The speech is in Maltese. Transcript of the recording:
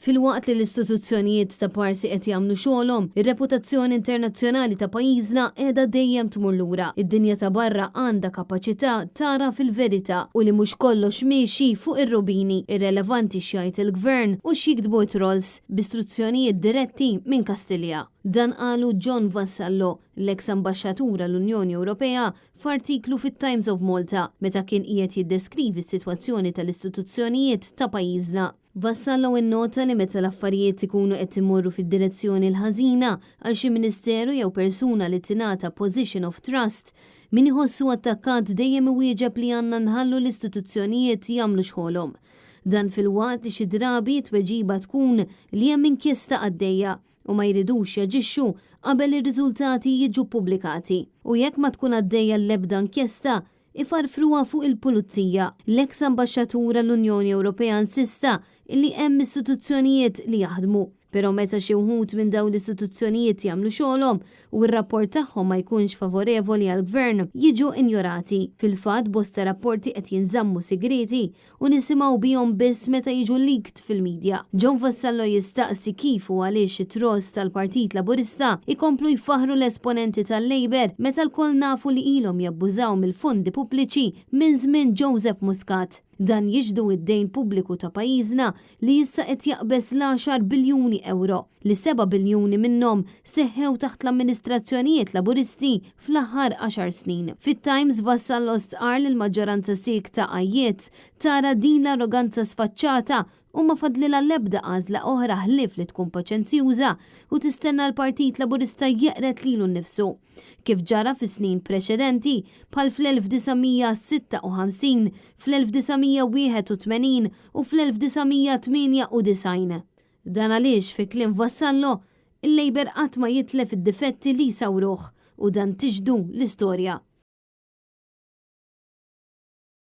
Filwaqt li l-istituzzjonijiet ta' parsi qed jagħmlu xogħolhom, ir-reputazzjoni internazzjonali ta' pajjiżna qiegħda dejjem tmur lura. Id-dinja ta' barra għandha kapaċità tagħraf il-verità u li mhux kollox miexi fuq ir-rubini, irrelevanti x'jgħid il-Gvern u x'jiktbu t-trolls, b'istruzzjonijiet diretti minn Kastilja. Dan qalu John Vassallo, l-eks Ambaxxatur għall-Unjoni Ewropea, f'artiklu fit-Times of Malta meta kien qiegħed jiddeskrivi s-sitwazzjoni tal-istituzzjonijiet ta' pajjiżna. Vassallo innota li meta l-affarijiet ikunu qed imorru fid-direzzjoni l-ħażina għal xi ministeru jew persuna li tingħata position of trust, min iħossu attakkat dejjem iwieġeb li għandna nħallu l-istituzzjonijiet jagħmlu xogħolhom. Dan filwaqt li xi drabi t-tweġiba tkun li hemm inkjesta għaddejja u ma jridux jaġixxu qabel ir-riżultati jiġu ppubblikati. U jekk ma tkun għaddejja l-ebda inkjesta, ifarfruha fuq il-pulizija. L-eks ambaxxatur għall-Unjoni Ewropea insista illi hemm istituzzjonijiet li jaħdmu. Però meta xi wħud minn dawn l-istituzzjonijiet jagħmlu xogħolhom u r-rapport tagħhom ma jkunx favorevoli għall-Gvern, jiġu injorati. Fil-fatt bosta rapporti qed jinżammu sigrieti u nisimgħu bihom biss meta jiġu leaked fil-media. John Vassallo jistaqsi kif u għaliex it-trolls tal-Partit Laburista jkomplu jfaħħru l-esponenti tal-Labour meta lkoll nafu li ilhom jabbużaw mill-fondi pubbliċi minn żmien Joseph Muscat. Dan jixhdu id-dejn pubbliku ta' pajjiżna li issa qed jaqbeż l-għaxar biljuni ewro, li 7 biljuni minnhom seħħew taħt l-amministrazzjonijiet Laburisti fl-aħħar għaxar snin. Fit-Times Vassallo stqarr li l-maġġoranza siekta għajjiet tara din l-arroganza sfaċċata u ma fadlilha l-ebda għażla oħra ħlief li tkun paċenzjuża u tistenna l-Partit Laburista jeqred lilu nnifsu. Kif ġara fi snin preċedenti, bħal fl-1956, fl-1981 u fl-1998. Dan għaliex, fi kliem Vassallo, il-Labour qatt ma jitlef id-difetti li jsawruh u dan tixhdu l-istorja.